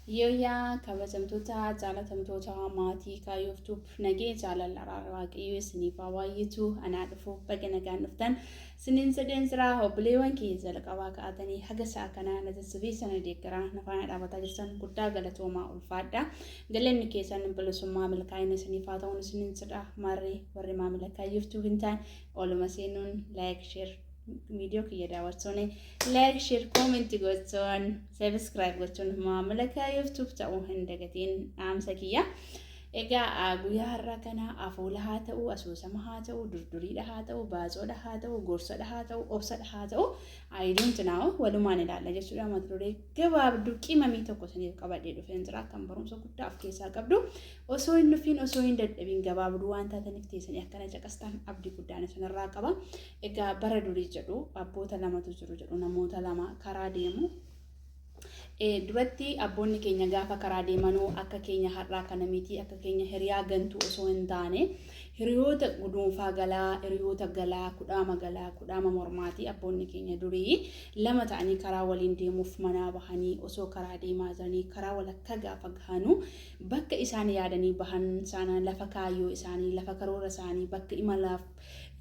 Yooyyaa kabajamtoota jaalatamtoota maatii Kaayyoof Tube nagee jaalala araara waaqayyoo isiniif haa baay'atu. Anaa dhufu, baga nagaan dhuftan siniin jedheen jira. Obboleewwan kiyya jalqabaa ka'atanii haga sa'a kanaa na jajjabeessa, na deeggaraa, na faana dhaabataa jirtan, guddaa galatoomaa, ulfaadha. Galanni keessan bilisummaa milkaa'ina isiniif haa ta'uun isiniin jedha. Maarree warri maamila Kaayyoof Tube hin taane, oluma seenuun like, share, viidiyoo kiyya daawwachuun, like, share, comment gochuun, subscribe gochuun maamila Kaayyoof Tube ta'uu hin dagatiin dhaamsa kiyya. Egaa guyyaa har'aa kana afoola haa ta'u, asoosama haa ta'u, durduriidha haa ta'u, baacoodha haa ta'u, gorsadha haa ta'u, obsadha haa ta'u, I don't know, walumaan ilaalla jechuudha. Mata duree gabaabduu qimamii tokko isiniif qabadhee dhufeen jira. Kan barumsa guddaa of keessaa qabdu. Osoo hin dhufiin, osoo hin dadhabiin, gabaabduu waan taataniif teessanii akkana caqastan abdii guddaan isinirraa qaba. Egaa bara durii jedhu, abboota lamatu jiru jedhu, namoota lama karaa deemu. Duratti abboonni keenya gaafa karaa deemanuu akka keenya har'aa kana miti, akka keenya hiriyaa gantuu osoo hin taane, hiriyoota guduunfaa galaa, hiriyoota galaa, kudhaama galaa, kudhaama mormaati. Abboonni keenya durii lama ta'anii karaa waliin deemuuf manaa bahanii osoo karaa deemaa jiranii, karaa walakkaa gaafa gahanuu, bakka isaan yaadanii bahan sana, lafa kaayyoo isaanii, lafa karoora isaanii, bakka imalaaf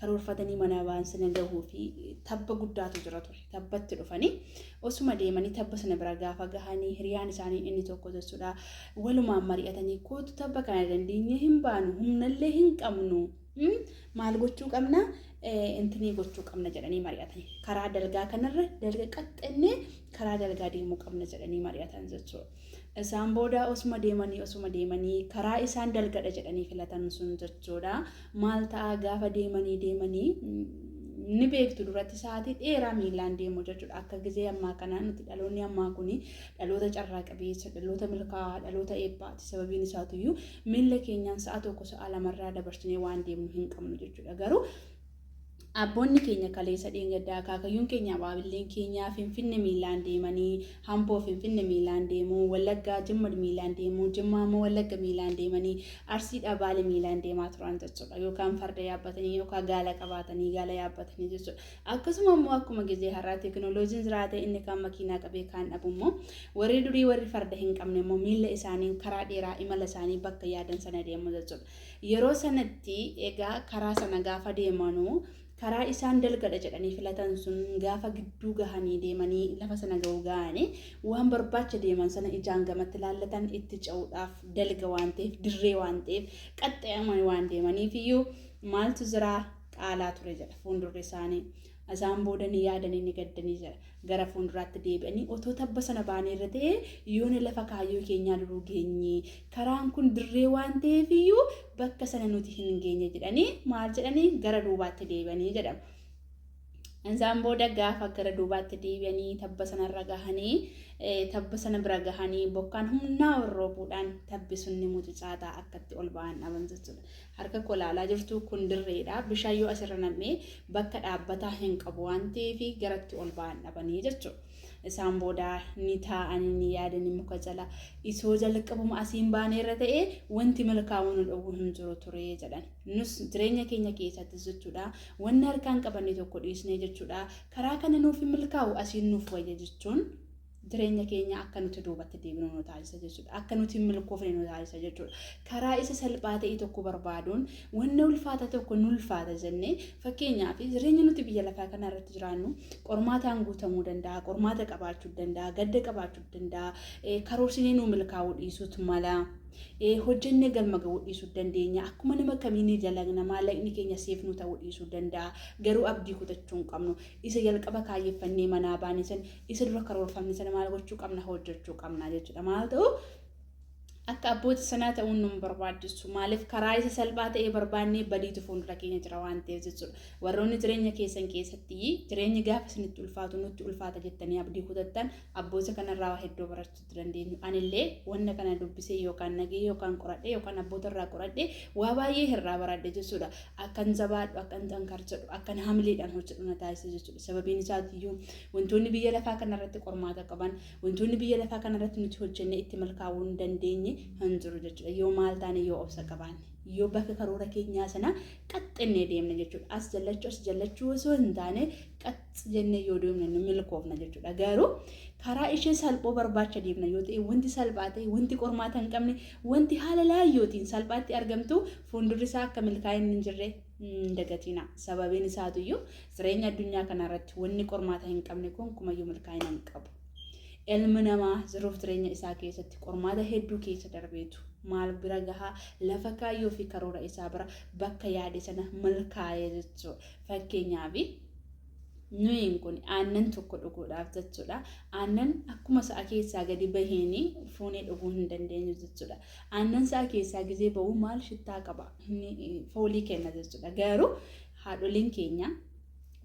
karoorfatanii manaa bahan sana gahuu fi tabba guddaatu jira ture. Tabbatti dhufanii osuma deemanii tabba sana bira gaafa gahanii, hiriyaan isaanii inni tokko jechuudha, walumaan mari'atanii, "Kootu, tabba kana dandeenyee hin baanu, humnallee hin qabnu, maal gochuu qabna, intinii gochuu qabna?" jedhanii mari'atanii, karaa dalgaa kanarra dalga qaxxannee karaa dalgaa deemuu qabna jedhanii mari'atan jechuudha. Isaan booda osuma deemanii, osuma deemanii, karaa isaan dalgadha jedhanii filatan sun jechuudha. Maal ta'a? Gaafa deemanii deemanii, ni beektu, duratti sa'aatii dheeraa miilaan deemu jechuudha. Akka gizee ammaa kanaa nuti dhaloonni ammaa kuni dhaloota carraa qabeessa, dhaloota milkaa'aa, dhaloota eebbaati. Sababiin isaatuyyuu miilla keenyaan sa'a 1, sa'a 2rraa dabarsinee waan deemnu hin qabnu jechuudha. Garuu abboonni keenya kaleessa dheengaddaa, akaakayyuun keenya, abaabilleen keenya Finfinne miilaan deemanii, Hamboo Finfinne miilaan deemuu, Wallaggaa Jimma miilaan deemuu, Jimmaa immoo Wallagga miilaan deemanii, Arsiidhaa Baale miilaan deemaa turan jechuudha. Yookaan farda yaabbatanii yookaan gaala qabaatanii gaala yaabbatanii jechuudha. Akkasuma immoo akkuma gizee har'aa teekinooloojiin jiraate, inni kaan makiinaa qabee kaan dhabu immoo, warri durii warri farda hin qabne immoo miilla isaaniin karaa dheeraa imala isaanii bakka yaadan sana deemu jechuudha. Yeroo sanatti egaa karaa sana gaafa deemanuu, karaa isaan dalgadha jedhanii filatan sun gaafa gidduu gahanii deemanii lafa sana ga'uu gahanii, waan barbaacha deeman sana ijaan gamatti laallatan, itti ce'uudhaaf dalga waan ta'eef, dirree waan ta'eef, qaxxaamanii waan deemaniif iyyuu maaltu jira? Qaalaa ture jedha fuuldurri isaanii. Isaan booda ni yaadanii, ni gaddanii jedha. Gara fuulduraatti deebi'anii, "Otoo tabba sana baanee irra ta'ee yoona lafa kaayyoo keenyaa duruu geenye, karaan kun dirree waan ta'eef iyyuu bakka sana nuti hin geenye," jedhanii, maal jedhanii, gara duubaatti deebi'anii jedhama. Isaan booda gaafa gara duubaatti deebi'anii tabba sanarra gahanii, tabba sana bira gahanii, bokkaan humnaa ol roobuudhaan tabbi sun ni mucucaataa akkatti ol ba'an dhaban jechuudha. Harka koo ilaalaa jirtu kun dirreedha. Bishaan yoo asirra nam'ee bakka dhaabbataa hin qabu waan ta'eef garatti ol ba'an dhabanii jechuudha. Isaan booda ni taa'anii ni yaadanii muka jala, "Isoo jalqabuma asiin baaneerra ta'ee wanti milkaa'uu nu dhowwu hin jiru ture," jedhan. Nus jireenya keenya keessattis jechuudha, wanni harkaan qabanne tokko dhiisnee jechuudha, karaa kana nuuf hin milkaa'u, asiin nuuf wayya jechuun jireenya keenya akka nuti duubatti deebinu nu taasisa jechuudha. Akka nuti hin milkoofne nu taasisa jechuudha. Karaa isa salphaa ta'e tokko barbaaduun, wanna ulfaata tokko nu ulfaata jennee, fakkeenyaaf jireenya nuti biyya lafaa kana irratti jiraannu qormaataan guutamuu danda'a, qormaata qabaachuu danda'a, gadda qabaachuu danda'a, karoorsinee nu milkaa'uu dhiisuutu mala. Hojjennee galma ga'uu dhiisuu dandeenya. Akkuma nama kamii ni dalagna, maallaqni keenya seef nu ta'uu dhiisuu danda'a. Garuu abdii kutachuu hin qabnu. Isa jalqaba kaayyeffannee manaa baane sana, isa dura karoorfamne sana maal gochuu qabna? Hojjechuu qabna jechuudha. Maal ta'u, akka abboota sanaa ta'uun nu barbaachisu. Maaliif? Karaa isa salphaa ta'e barbaannee badiitu fuuldura keenya jira waan ta'eef jechuudha. Warroonni jireenya keessan keessatti jireenyi gaafa isinitti ulfaatu, nutti ulfaata jettanii abdii kutattan, abboota kanarraa waa hedduu barachuu dandeenyu. Anillee wanna kana dubbisee yookaan nagee yookaan qoradhee yookaan abboota irraa qoradhee waa baay'ee irraa baradhe jechuudha. Akkan jabaadhu, akkan xankar jedhu, akkan hamileedhaan hojjedhu na taasisa jechuudha. Sababiin isaatiyyuu wantoonni biyya lafaa kanarratti qormaata qaban, wantoonni biyya lafaa kanarratti nuti hojjennee itti milkaa'uu hin dandeenye hin jiru jechuudha. Yoo maal taane, yoo obsa qabaanne, yoo bakka karoora keenyaa sana qaxxennee deemne jechuudha. As jallachuu, as jallachuu osoo hin taane, qaxx jennee yoo deemne nu milkoofna jechuudha. Garuu Karaa ishee salphoo barbaacha deemna yoo ta'e, wanti salphaa ta'e, wanti qormaata hin qabne, wanti haala laayyootiin salphaatti argamtu fuuldurri isaa akka milkaa'inni hin jirre hin dagatina. Sababiin isaatuyyuu jireenya addunyaa kanarratti wanni qormaata hin qabne gonkumayyuu milkaa'ina hin qabu. Ilmi namaa jiruuf jireenya isaa keessatti qormaata hedduu keessa darbeetu maal bira gahaa? Lafa kaayyoo fi karoora isaa bira bakka yaade sana milkaa'ee jechuudha. Fakkeenyaaf, nuyin kun aannan tokko dhuguudhaaf jechuudha. Aannan akkuma sa'a keessaa gadi baheen fuunee dhuguu hin dandeenyu jechuudha. Aannan sa'a keessaa gizee bahu maal shittaa qaba? Inni foolii kenna jechuudha. Garuu haadholiin keenya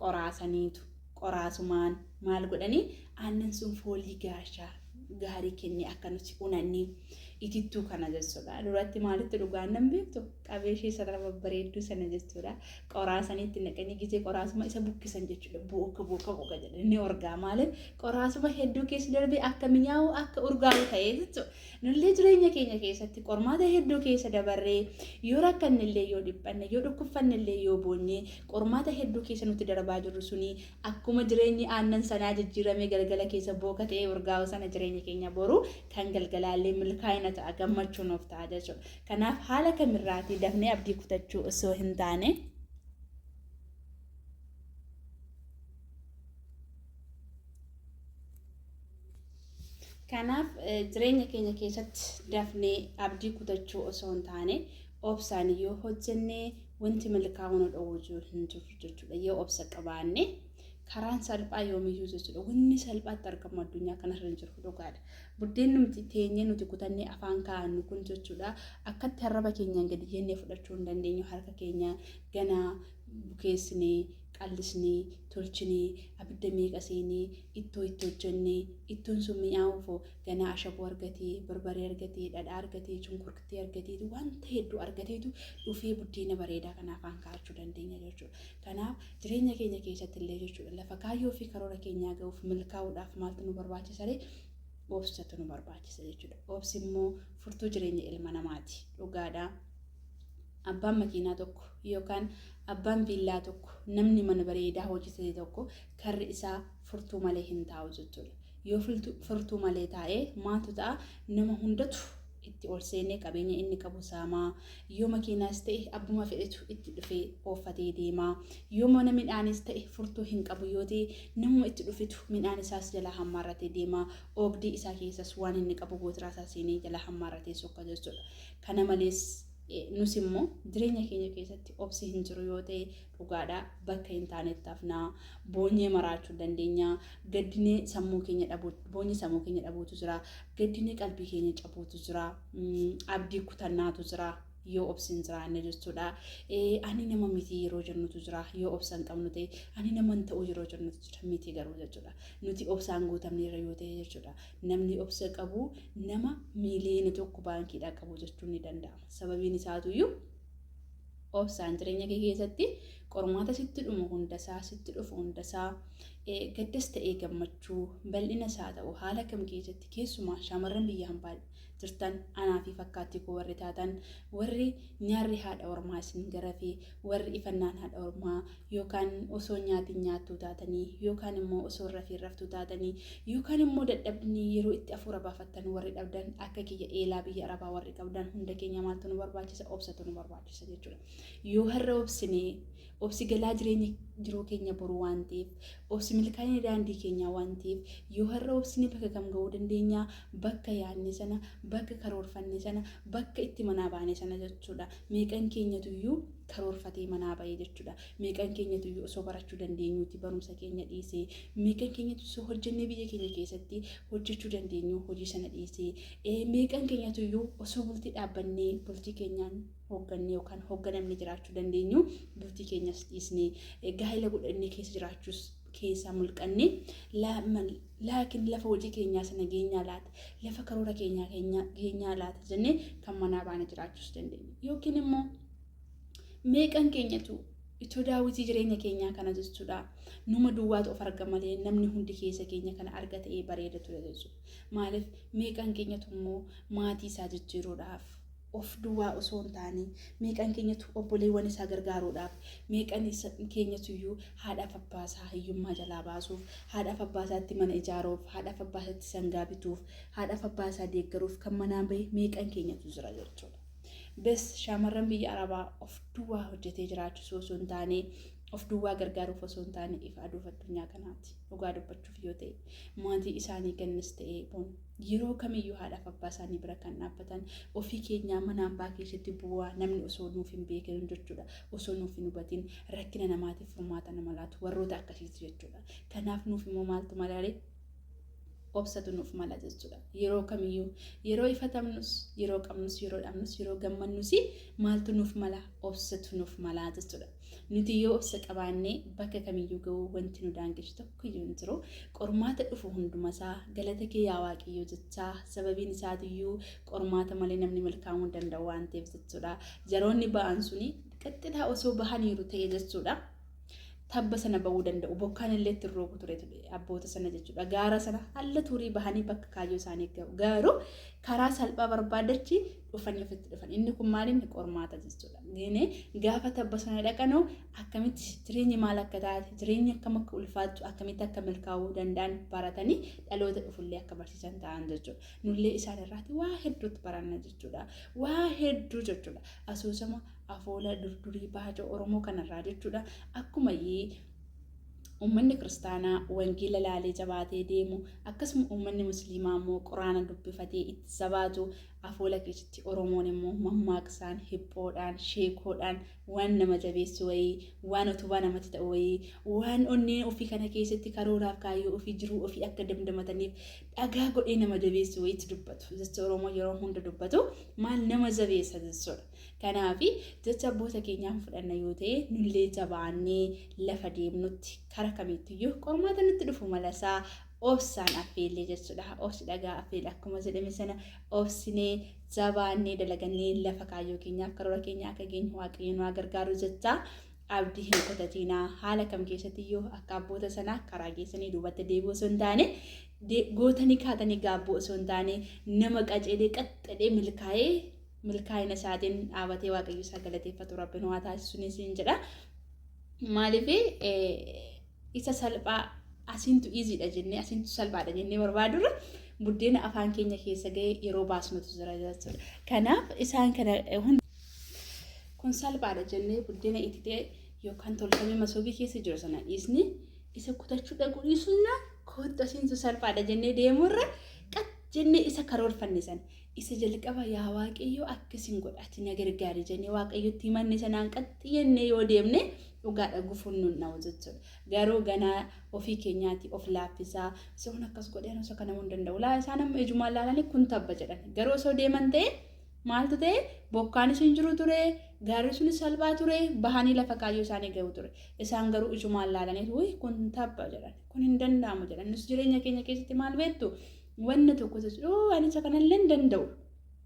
qoraasaniitu qoraasumaan maal godhanii aannan sun foolii gaashaa gaarii kennee akka nuti unannee itittuu kana jechuudha. Duratti maalitti dhugaa aannan beektu? Qabee ishee sarara babbareedduu sana jechuudha. Qoraasaniitti naqanii gizee qoraasuma isa bukkisan jechuudha. Booka booka booka jedha. Inni urgaa maaliif? Qoraasuma hedduu keessa darbee akka mi'aawu, akka urgaa'u ta'ee jechuudha. Nullee jireenya keenya keessatti qormaata hedduu keessa dabarree, yoo rakkannellee, yoo dhiphanne, yoo dhukkubfannellee, yoo boonye, qormaata hedduu keessa nuti darbaa jirru suni akkuma jireenyi aannan sanaa jijjiiramee galgala keessa booka ta'ee urgaa'u sana, jireenya keenya boru kan galgalaallee milkaa'ina ta'a, gammachuu nuuf ta'a jechuudha. Kanaaf haala kamirraatii dafnee abdii kutachuu osoo hin taane, kanaaf jireenya keenya keessatti dafnee abdii kutachuu osoo hin taane, obsaan yoo hojjenne wanti milkaa'uu nu dhowwu hin jiru jechuudha. Yoo obsa qabaanne karaan salphaa yoomiyyuu jechuudha. Wanni salphaatti argamu addunyaa kanarra hin jiru, dhugaadha. Buddeen nuti teenyee nuti kutannee afaan kaa'annu kun jechuudha. Akkatti arraba keenyaan gadi jennee fudhachuu hin dandeenyu. Harka keenya ganaa bukeessinee, qallisnee, tolchinee, abidda meeqa seenee, ittoo itti hojjennee, ittoon sun mi'aawuufoo ganaa ashaboo argatee, barbaree argatee, dhadhaa argatee, shunkurtii argatee, wanta hedduu argateetu dhufee buddeena bareedaa kana afaan kaa'achuu dandeenya jechuudha. Kanaaf jireenya keenya keessatti illee jechuudha, lafa kaayyoo fi karoora keenyaa ga'uuf, milkaa'uudhaaf maaltu nu barbaachisa ree? Obsatu nu barbaachisa jechuudha. Obsi immoo furtuu jireenya ilma namaati. Dhugaadha. Abbaan makiinaa tokko yookaan abbaan viillaa tokko, namni mana bareedaa hojjetate tokko karri isaa furtuu malee hin taa'u jechuudha. Yoo furtuu malee taa'ee maaltu ta'a? Nama hundatu itti ol seenee qabeenya inni qabu saamaa. Yoo makiinaas ta'e abbuma fedhetu itti dhufee ooffatee deemaa. Yoo mana midhaanis ta'e furtuu hin qabu yoo ta'e, namuma itti dhufetu midhaan isaas jalaa hammaarratee deemaa. Oogdii isaa keessas waan inni qabu gootiraa isaa seenee jalaa hammaarratee sokka jechuudha. Kana malees nus immoo jireenya keenya keessatti obsi hin jiru yoo ta'e, dhugaadha, bakka hin taanetti hafnaa, boonyee maraachuu dandeenya, gaddinee sammuu keenya dhabuu, boonyi sammuu keenya dhabuutu jira, gaddinee qalbii keenya cabuutu jira, abdii kutannaatu jira yoo obsi hin jiraanne jechuudha. Ani nama miti yeroo jennutu jira yoo obsa hin qabnu ta'e, ani nama hin ta'u yeroo jennutu jira miti garuu jechuudha. Nuti obsaan guutamneerra yoo ta'e jechuudha. Namni obsa qabu nama 1 miiliyoona baankiidhaa qabu jechuun ni danda'ama. Sababiin isaatuyyuu obsaan jireenya kee keessatti qormaata sitti dhumu hundasaa, sitti dhufu hundasaa, gaddas ta'ee gammachuu, bal'ina isaa ta'u haala kam keessatti, keessumaa shamarran biyya hambaa jirtan, anaa fi fakkaattii koo warri taatan, warri nyaarri haadha ormaa isin garafee, warri ifannaan haadha ormaa yookaan osoo nyaatiin nyaattuu taatanii, yookaan immoo osoo rafiin raftuu taatanii, yookaan immoo dadhabni yeroo itti afuura baafattan warri dhabdan, akka kiyya eelaa biyya arabaa warri qabdan, hunda keenya maaltu nu barbaachisa? Obsatu nu barbaachisa jechuudha. Yoo har'a obsinee, obsi galaa jireenya jiruu keenya boruu waan ta'eef, obsi milkaa'ina daandii keenyaa waan ta'eef, yoo har'a obsine bakka kam ga'uu dandeenya? Bakka yaadne sana, bakka karoorfanne sana, bakka itti manaa baane sana jechuudha. Meeqan keenyatuyyuu karoorfatee manaa bahee jechuudha? Meeqan keenyatuyyuu osoo barachuu dandeenyuuti barumsa keenya dhiisee? Meeqan keenyatu osoo hojjennee biyya keenya keessatti hojjechuu dandeenyu hojii sana dhiisee? Meeqan keenyatuyyuu osoo bultii dhaabbannee, bultii keenyaan hooggannee yookaan hoogganamne jiraachuu dandeenyu bultii keenyas dhiisnee, gaa'ela godhannee keessa jiraachuus keessaa mulqanne, laakiin lafa hojii keenyaa sana geenyaa laata, lafa karoora keenyaa geenyaa laata jennee kan manaa baane jiraachuus dandeenya? Yookiin immoo meeqan keenyatu itoo daawwitii jireenya keenyaa kana jechuudha numa duwwaatu of arga malee namni hundi keessa keenya kana arga ta'ee bareeda ture jechuudha? Maaliif meeqan keenyatu immoo maatii isaa jijjiiruudhaaf Of duwwaa osoo hin taane meeqan keenyatu obboleewwan isaa gargaaruudhaaf, meeqan keenyatu iyyuu haadhaaf abbaa isaa hiyyummaa jalaa baasuuf, haadhaaf abbaa isaatti mana ijaaruuf, haadhaaf abbaa isaatti sangaa bituuf, haadhaaf abbaa isaa deeggaruuf kan manaan bahe meeqan keenyatu jira jechuudha. Bes shaamarran biyya Arabaa of duwwaa hojjetee jiraachisuu osoo hin taane, of duwwaa gargaaruuf osoo hin taane ifa aduuf addunyaa kanaati. Dhugaa dubbachuuf yoo ta'e maatii isaanii gannas ta'ee boon yeroo kamiyyuu haadhaaf abbaa isaanii bira kan dhaabbatan ofii keenyaa mana hambaa keessatti bu'aa namni osoo nuuf hin beekin jechuudha. Osoo nuuf hin hubatin rakkina namaatiif furmaata nama laatu warroota akkasiiti jechuudha. Kanaaf nuuf immoo maaltu malaalee obsatu nuuf mala jechuudha. Yeroo kamiyyuu yeroo ifatamnus, yeroo qabnus, yeroo dhabnus, yeroo gammannus maaltu nuuf mala? Obsatu nuuf mala jechuudha. Nuti yoo obsa qabaanne bakka kamiyyuu ga'uu wanti nu daangessu tokkoyyuu hin jiru. Qormaata dhufu hundumasaa galata kee yaa Waaqayyoo jechaa, sababiin isaatiyyuu qormaata malee namni milkaa'uu hin danda'u waan ta'eef jechuudha. Jaroonni ba'an suni qaxxitaa osoo bahaniiru ta'e jechuudha. Tabba sana bahuu danda'u. Bokkaan illee itti roobu ture abboota sana jechuudha. Gaara sana alla turii bahanii bakka kaayyoo isaanii gahu. Garuu karaa salphaa barbaadachi dhufanii ofitti dhufan. Inni kun maal inni qormaata jechuudha. Geenee gaafa tabba sana dhaqanoo akkamitti jireenyi maal akka taate, jireenyi akkam akka ulfaattu, akkamitti akka milkaa'uu danda'an baratanii dhaloota dhufullee akka barsiisan ta'an jechuudha. Nullee isaan irraati waa hedduutti baranna jechuudha. Waa hedduu jechuudha. Asoosama afoola durdurii baacoo Oromoo kanarraa jechuudha. Akkuma uummanni kiristaanaa wangeela laalee jabaatee deemu, akkasuma uummanni musliimaa immoo quraana dubbifatee itti jabaatu, afoola keessatti Oromoon immoo mammaaksaan, hiphoodhaan, sheekoodhaan waan nama jabeessu wayii, waan utubaa namatti ta'u wayii, waan onnee ofii kana keessatti karooraaf kaayyoo ofii jiruu ofii akka damdamataniif dhagaa godhee nama jabeessu wayiitti dubbatu. Jecha Oromoo yeroo hunda dubbatu maal nama jabeessa jechuudha. Kanaaf jecha abboota keenyaa fudhanna yoo ta'e nullee jabaannee lafa deemnutti kara kamittiyyuu qormaata nutti dhufu malasaa obsaan affeellee jechuudha. Obsi dhagaa affeela akkuma jedhame sana obsinee jabaannee dalagannee lafa kaayyoo keenyaaf karoora keenya akka geenyu Waaqayyo nu haa gargaaru jecha abdii hin kutatiinaa. Haala kam keessattiyyuu akka abboota sanaa karaa keessanii duubatti deebi'uu osoo hin taane, gootanii kaatanii gaabbuu osoo hin taane, nama qaceelee qaxxadhee milkaa'ee milkaa'ina isaatiin dhaabatee Waaqayyo isaa galateeffatu Rabbi nu haa taasisu ni siin jedha. Maaliif isa salphaa asiintu iziidha jennee asiintu salphaadha jennee barbaadurra buddeena afaan keenya keessa ga'ee yeroo baasnutu jira jechuudha. Kanaaf isaan kana hunda kun salphaadha jennee buddeena ititee yookaan tolfamee masoobii keessa jiru sana dhiisne isa kutachuu dhaquu dhiisuun kottu asiintu salphaadha jennee deemurra qat jennee isa karoorfanne sana isa jalqaba yaa Waaqayyo akkasin godha ati na gargaari jennee Waaqayyotti himanne sanaan qaxxi jennee yoo deemne dhugaadha gufuun nun dha'u jechuudha. Garuu ganaa ofii keenyaati of laaffisaa isa kun akkas godhee osoo kana hin danda'u laa isaan amma ijumaan laalanii kun tabba jedhan garuu osoo deeman ta'e maaltu ta'e bokkaanis hin jiru ture, gaarri sunis salphaa ture, bahanii lafa kaayyoo isaanii gahu ture. Isaan garuu ijumaan laalanii wuy kun tabba jedhan, kun hin danda'amu jedhan. Nus jireenya keenya keessatti maal beektu? Wanna tokko jechuudha. Oo ani isa kanallee hin danda'u.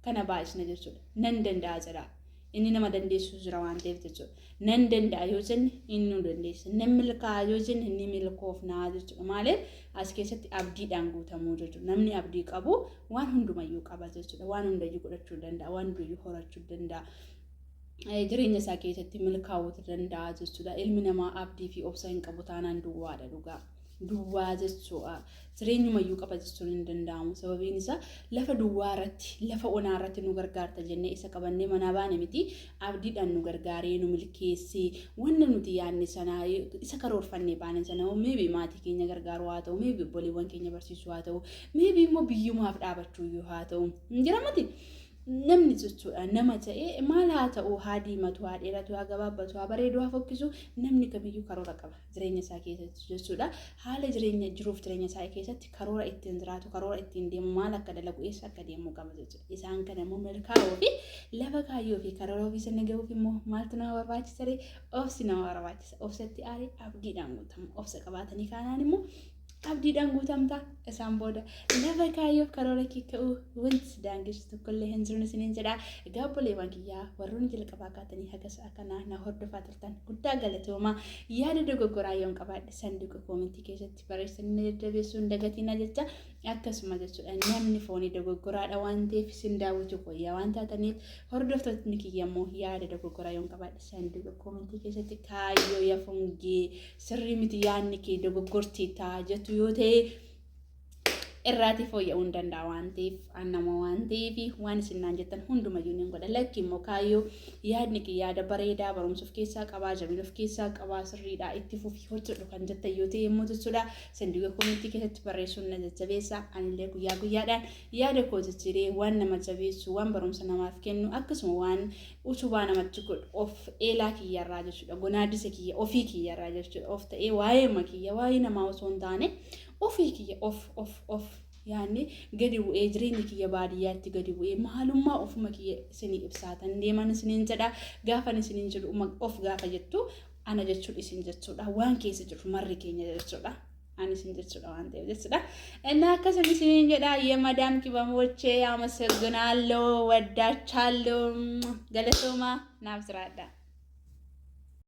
Kana baay'isna jechuudha. Nan danda'a jedha. Inni nama dandeessu jira waan ta'eef jechuudha. Nan danda'a yoo jenne inni nu dandeessa. Nan milkaa'a yoo jenne ni milkoofnaa jechuudha. Maaliif as keessatti abdiidhaan guutamuu jechuudha. Namni abdii qabu waan hundumayyuu qaba jechuudha. Waan hundayyuu godhachuu danda'a. Waan hundayyuu horachuu danda'a. Jireenya isaa keessatti milkaa'uu danda'a jechuudha. Ilmi namaa abdii fi obsa hin qabu taanaan duwwaadha dhugaa. Duwwaa jechuudha. Jireenyumayyuu qaba jechuun hin danda'amu. Sababiin isaa lafa duwwaa irratti, lafa onaa irratti nu gargaarta jennee isa qabannee manaa baane miti. Abdiidhaan nu gargaaree, nu milkeessee, wanna nuti yaadne sana, isa karoorfannee baane sana, maybe maatii keenya gargaaruu haa ta'u, maybe obboleewwan keenya barsiisuu haa ta'u, maybe immoo biyyumaaf dhaabachuu iyyuu haa ta'u. Hin jira miti? Namni jechuudha nama ta'e maal haa ta'u, haa diimatu, haa dheeratu, haa gabaabbatu, haa bareedu, haa fokkisu, namni kamiyyuu karoora qaba jireenya isaa keessatti jechuudha. Haala jireenya jiruuf jireenya isaa keessatti karoora ittiin jiraatu, karoora ittiin deemu, maal akka dalagu, eessa akka deemu qaba jechuudha. Isaan kana immoo milkaa'uu fi lafa kaayyoo fi karoora ofii sana gahuuf immoo maaltu nama barbaachisa ree? Obsi nama barbaachisa. Obsatti aaree abdiidhaan guutamu. Obsa qabaatanii kaanaan immoo abdiidhaan guutamta. Isaan booda lafa kaayyoof karoora kee ka'uu wanti si daangessu tokkollee hin jiru isiniin jedha. Egaa obboleewwan kiyyaa warroonni jalqabaa kaatanii haga sa'a kanaa na hordofaa turtan guddaa galatoomaa. Yaada dogoggoraa yoon qabaadhe sanduuqa koomentii keessatti barreessanii na jajjabeessuu hin dagatinaa jecha. Akkasuma jechuudha namni foonii dogoggoraadha waan ta'eef isin daawwitu koyyaa waan taataniif hordoftootni kiyya immoo yaada dogoggoraa yoon qabaadhe sanduuqa koomentii keessatti kaayyoo yafongee sirrii miti yaadni kee dogoggortii ta'a jettu yoo ta'e irraatii fooyya'uu hin danda'a waan ta'eef an nama waan ta'eef waan isin naan jettan hundumayyuu ni godha. Lakki immoo kaayyoo yaadni kee yaada bareedaa barumsa of keessaa qabaa jabina of keessaa qabaa sirriidha itti fufii hojjedhu kan jettan yoo ta'e immoo jechuudha sanduuqa koomentii keessatti barreessuun na jajjabeessa. Anillee guyyaa guyyaadhaan yaada koo jijjiiree waan nama jabeessu waan barumsa namaaf kennu akkasuma waan utubaa namatti godhu of eelaa kiyyarraa jechuudha gonaadisa kiyya ofii kiyyarraa jechuudha of ta'ee waa'ee kiyya waa'ee namaa osoo hin taane ofii kiyya of of of yaanni gadi bu'ee jireenya kiyya baadiyyaatti gadi bu'ee maalummaa ofuma kiyya isinii ibsaatan deeman isiniin jedha. Gaafan isiniin jedhu of gaafa jettu ana jechuun isin jechuudha waan keessa jiru marri keenya jechuudha ani isin jechuudha waan ta'eef jechuudha. እና akkasuma isiniin jedha የመዳም ቅመሞቼ አመሰግናለሁ፣ ወዳቻለሁ። galatoomaa naaf jiraadha.